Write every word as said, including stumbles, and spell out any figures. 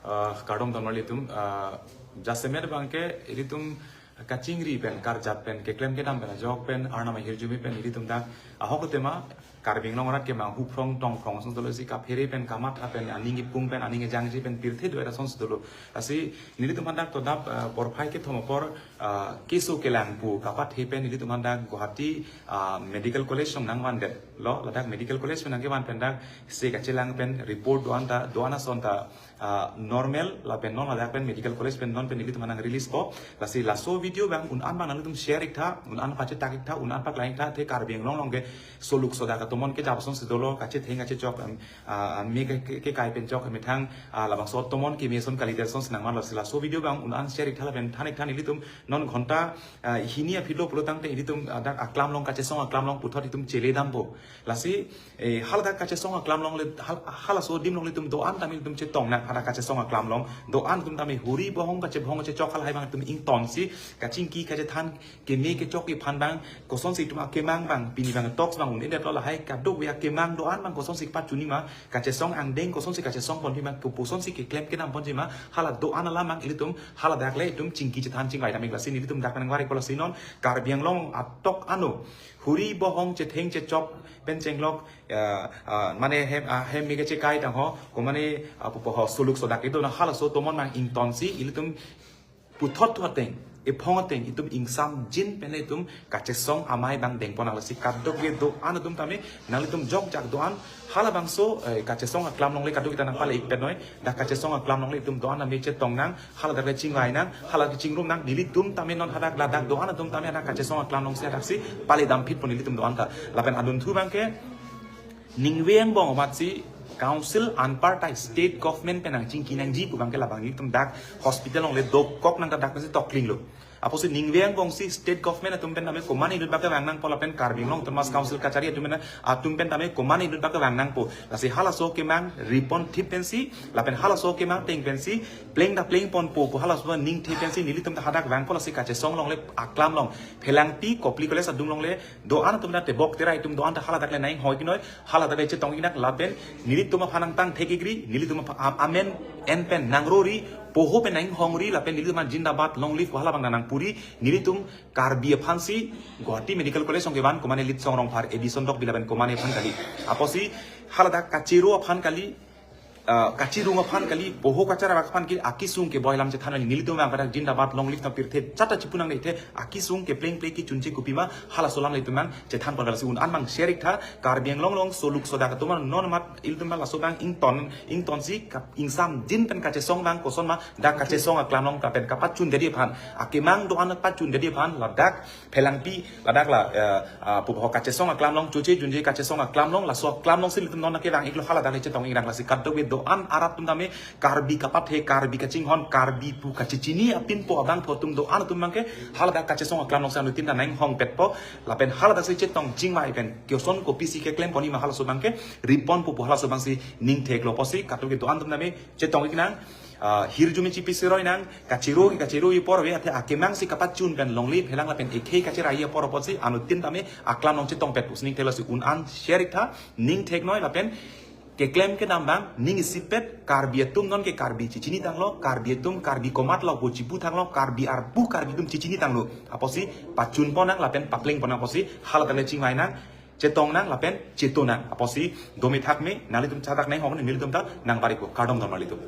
Ah, kardom don marli atum, ah, jasemet abangke ilitum kachingri pen, karjap pen, keklem kedam pen, ajok pen, Arnam ahirjume pen ilitum dak ahok tema Karbi Anglong arat kemang huphrong tongphrong asonsi dolo, si kaphere pen, kamatha pen, aning ipung pen, aning ejangji pen pirthe do-et asonsi dolo. Lasi nelitum aphan dak todap, ah, porphai kethom apor, ah, keso kelang pu kapathe pen nelitum aphan dak Guwahati, ah, Medical College along nangvandetlo. Ladak Medical College pen nangkevan pen dak se kachelang pen report do-an ta, do-an ason ta, ah, normal, lapen non ladak pen Medical College pen non pen nelitum aphan nang release po. Lasi laso video abang un-an abang nanglitum share iktha, un-an pachetak iktha, un-an paklang iktha, athe Karbi Anglong along ke soluk sodak atomon kejap asonsi dolo, kachetheng kachechok, em, ah, me ke, ke, kekai pen chok, methang, ah, labangso atomon keme ason kalidet asonsi nangman. Lasi laso video abang un-an share iktha lapen than iktha, nelitum non ghonta, ah, hini aphi lo pulo tangte nelitum, ah, dak aklam along, kachesong aklam along puthot itum chele dampo. Lasi, eh, haladak kachesong aklam along le, hal-, halaso adim along ilitum do-an tame ilitum chetong nang, hadak kachesong aklam along do-an atum tame huri bohong kachebohong kachechok halahai abang itum ingtonsi, kachingki kachethan, keme kechokji aphan abang, kosonsi itum akemang abang, pini abang toks abang un-edetlo, lahai kadokave akemang do-an abang kosonsi pachunji ma, kachesong angdeng kosonsi kachesong ponji ma, kopusonsi keklem kedam ponji ma, hala do-an alam abang ilitum haladak le itum chingki chethan chingvai dam ik. Lasi nelitum dak nangvarik po. Lasi non Karbi Anglong atok ano huri bohong chetheng chechok pen chenglok, ah, ah, mane hem, ah, hem me kechekai tang ho, ko mane, ah, pupo ho, soluk sodak itum na halaso atomon abang ingtonsi ilitum puthot thu ateng, ephong ateng itum ingsamjin pen itum kachesong amei abang dengpon nang. Lasi kadokave do-an atum tame nanglitum jokjak do-an, halabangso, eh, kachesong aklam along le kadokave ta nangpale ik pen noi, dak kachesong aklam along le itum do-an tame chetong nang, haladak le chingvai nang, haladak chingrum nang, nelitum tame non hadak ladak do-an atum tame hadak kachesong aklam alongsi hadaksi pale damphit po nelitum do-an ta. Lapen adunthu abangke ningve angbong amatsi council anpartai state government pen nangchingki nangji pu abangke labang nelitum dak hospital along le dokok nang ta dak pensi toklinglo. Apotsi ningve angbongsi state government atum pen tame komane inut abangke vang nangpo lapen Karbi Anglong Autonomous Council kachari atum pen, atum pen tame komane inut abangke vang nangpo. Lasi halaso akemang ripon thip pensi, lapen halaso akemang ateng pensi pleng ta plengponpo pu halaso ningthe pensi nelitum ta hadak vangpo. Lasi kachesong along le aklam along Phelangpi Kopili College adung along le do-an atum ta tebok terai atum do-an ta haladak le nang-inghoi pinoi, haladak le chetong ik nang lapen nelitum aphan nangtang thek ikri, nelitum aphan am-, amen en pen nangrori, poho pen nang-inghongri lapen nelitum aphan zindabad, long live pu hala abang nangpuri, nelitum Karbi aphansi Guwahati Medical College along kevan komane Litsong Rongphar, Edison Tokbi lapen komane aphan kali. Apotsi haladak kachero aphan kali, ah, kachirung aphan kali, poho kacharap aphan kali, akesung keboi alam chethan nang, nelitum abang pada zindabad, long live ta pirthe chata chipu nangne, athe akesung kepleng ple kechunche kopima, halaso alam le itum abang chethanpon. Lasi un-an abang share iktha, Karbi Anglong along soluk sodak atum non amat ilitum abang laso abang ington, ingtonsi kap-, ingsamjin pen kachesong abang koson ma, dak kachesong aklam along kapen kapachundetji aphan, akemang do-an pachundetji aphan, ladak Phelangpi, ladak la, eh, ah, pupo ho, kachesong aklam along, choche junje kachesong aklam along, laso aklam alongsi ilitum non nangkevang iklo, haladak le chetong ik nang. Lasi kadokave do-an arat atum tame Karbi kapathe, Karbi kachinghon, Karbi pu kachechini apinpo abangphu atum do-an atum abangke haladak kachesong aklam alongsi anuttin ta nang-inghongpetpo, lapen haladaksi chetong chingvai pen koson kopisi keklem ponji ma halaso abangke riponpo pu halaso abangsi ningtheklo. Apotsi kadokave do-an atum tame chetong ik nang, ah, hirjume chipi seroi nang, kachero, kachero apor ave, athe akemangsi kapachun pen longle phelang lapen ekhei kacherai apor apotsi anuttin tame aklam along chetongpet pusi ningtheklo. Lasi un-an share iktha, ningthek noi lapen keklem kedam abang ning isipet, Karbi atum non ke Karbi chechini tanglo, Karbi atum Karbi komatlo pu chipu tanglo, Karbi arpu Karbi atum chechini tanglo. Apotsi pachunpon nang lapen paplengpon nang, apotsi haladak le chingvai nang, chetong nang lapen cheto nang. Apotsi dome thakme, nanglitum chatak nang hong, nelitum ta nangvarik po. Kardom don marli atum.